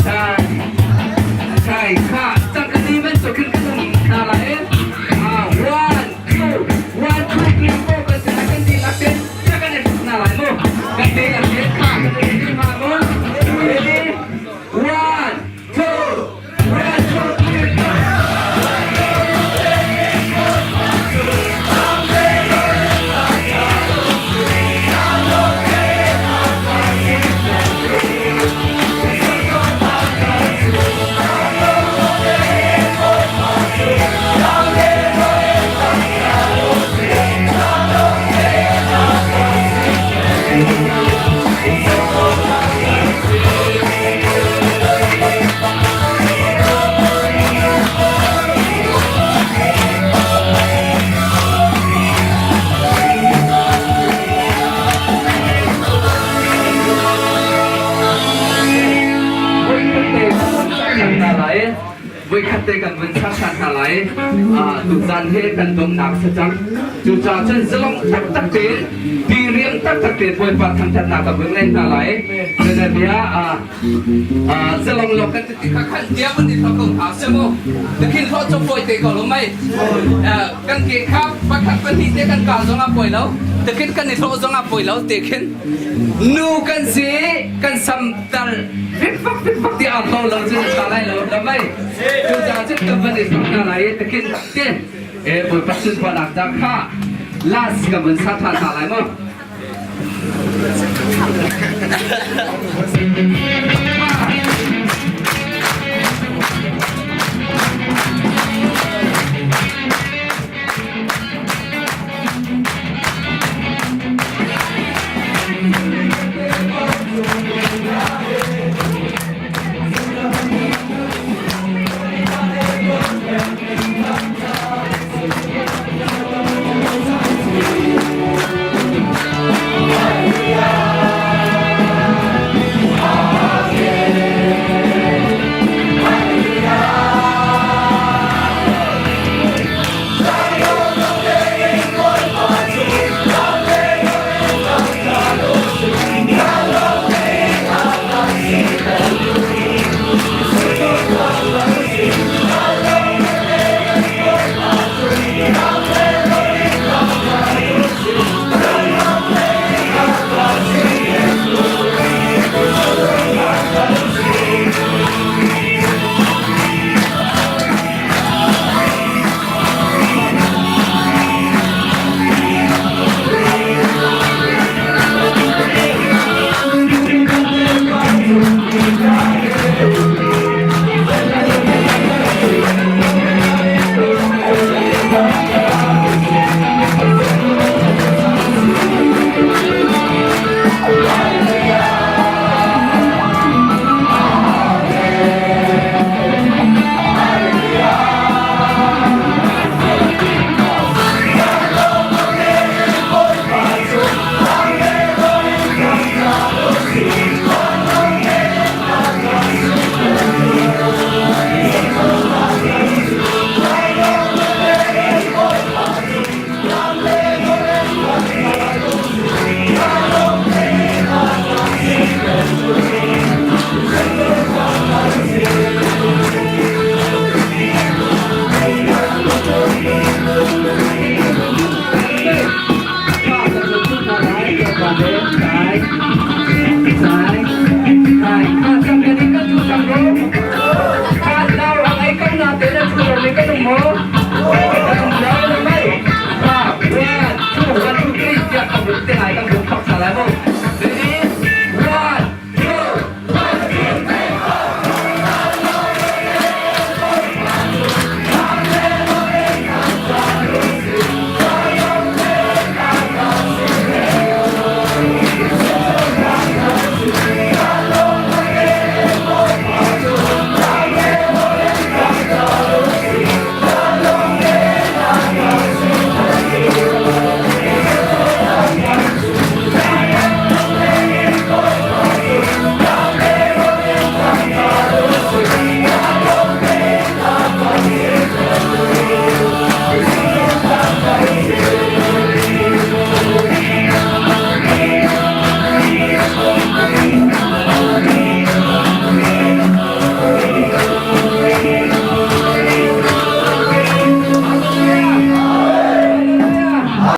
Kai kai kha cang ka ti bantuk khin kan um hna lai. Ah, one, two, one, two, three, four kan ti lai kan ti lak ten kan i hna lai mu. Kan ti lak ten kha kan i hna mu. Ready? One, two, one, two, three, four. Voikhat te kan vun char than hna lai. Tuzan he kan donghnak si cang. Cucaah cun zalong taktak tein diriam taktak tein Bawipa thangthatnak ka vun ngei hna lai. Bia zalong lo kan ti kha khan tiang an i thok ko hna seh mu. Tikhin hlawh cu fawi te ko lo mei. Kan ke kha pakhat pahnih te kan kal zong ah pawi lo. Tikhin kan i hlawh zong ah pawi lo te khin nu kan si kan sam tal fikfak fikfak ti aa hlo lo cu ta lai lo da mei. Cucaah cun kan van i sok hna lai i tikhin te e Bawipa sunparnak dah kha last ka vun sa than hna lai mu.